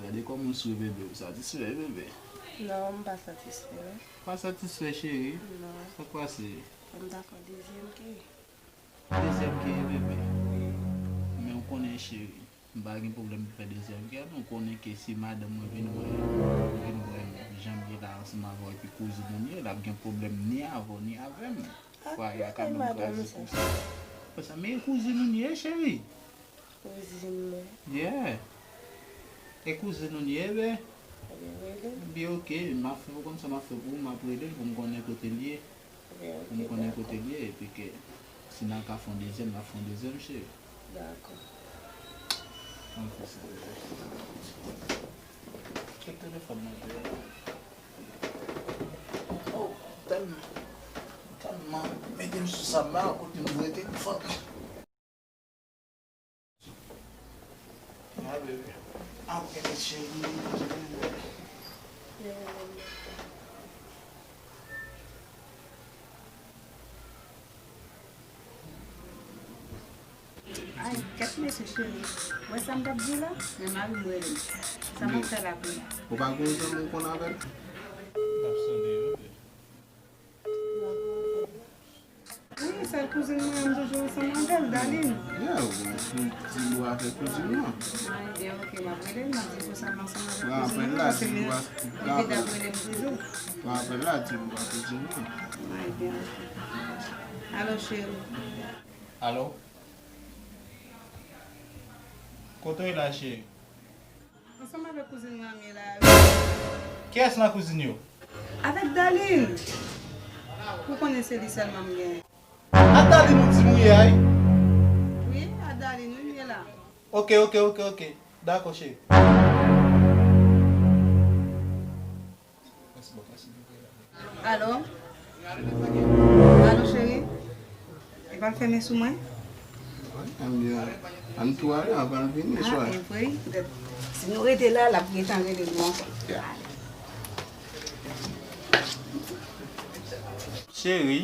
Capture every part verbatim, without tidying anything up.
Gade kòman w sou bebe, ou satisfè, bebe? Non, m pa satisfè, non. Pa satisfè, cheri? Non. Sa k pase? Fò m ta fè dezyèm ke. Dezyèm ke, bebe? Wi. Men w konnen, cheri, m pa gen pwoblèm pou fè dezyèm ke, non. W konnen ke si madanm mwen vin wè, vin wè m jan m ye la ansanm avè w, epi kouzin ou m ye, l ap gen pwoblèm ni avè w, ni avè m. Fwaye a ka menm kraze konsa. Konsa, men e kouzin ou m ye, cheri. Kouzin mwen. Yeah. E kouzin ou m ye, be? Ebyen, rele l. Ebyen, oke, m ap fè, ou konn sa m ap fè pou ou, m ap rele l pou m konnen kote l ye. Ebyen, oke, dakò. Pou m konnen kote l ye, epi ke si n a ka fè yon dezyèm, n ap fè yon dezyèm, cheri. Dakò. Ann fè sa. Kèt telefòn mwen te ye. Oh, tèlman, tèlman mete m sou sa m la, kote m voye telefòn. Ah, bebe. Ah, bebe, cheri. Ay, kèt mesye cheri. Wè sa m t ap di w la? Men mari m rele m. Sa m ap fè la pou ou? Ou pa gen yon zanmi w konn avè l? L ap sonde, wi. Wi, sèl kouzin mwen, m toujou ansanm avè l, Darline. Yeah, ou gen pou di l ou avè kouzin nan. Ah, ebyen, oke, m ap rele l, m ap di l konsa m ansanm avè kouzin mwen, paske m, epi l ap rele m toujou. Pran apèl la, di l ou avè kouzin nan. Ah, ebyen, oke. Alo, cheri. Alo? Kote w ye la, cheri? Ansanm avèk kouzin mwen an m ye la, wi. Kiyès nan kouzin yo? Avèk Darline. Ou konnen se li sèlman m gen. A Darline ou di m ou ye a, wi? Wi, a Darline, wi, m ye la. Oke, oke, oke, oke. Dakò, cheri. Alo? Alo, cheri? Epa l fèmen sou mwen? Wi, ann, ann tou ale anvan l vini, swa. Ah, e vre? Si nou rete la, l ap gentan rele nou ankò. Yeah. Cheri,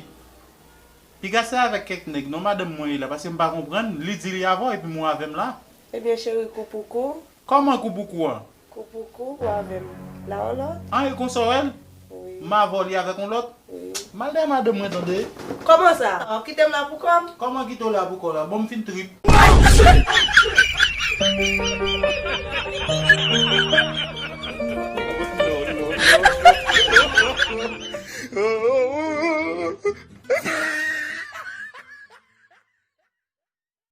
piga se avèk kèk nèg non madanm mwen ye la, paske m pa konprann, li di li avè w epi mwen avè m la. Ebyen, cheri, kou pou kou. Kòman kou pou kou an? Kou pou kou, ou avè m. La yon lòt? An, e konsa w wè l? Wi. M avè w, li avèk yon lòt? Wi. M al dèyè madanm mwen, tande. Kòman sa? W ap kite m la pou kò m? Kòman kite w la pou kò w la? Bon, m fin trip.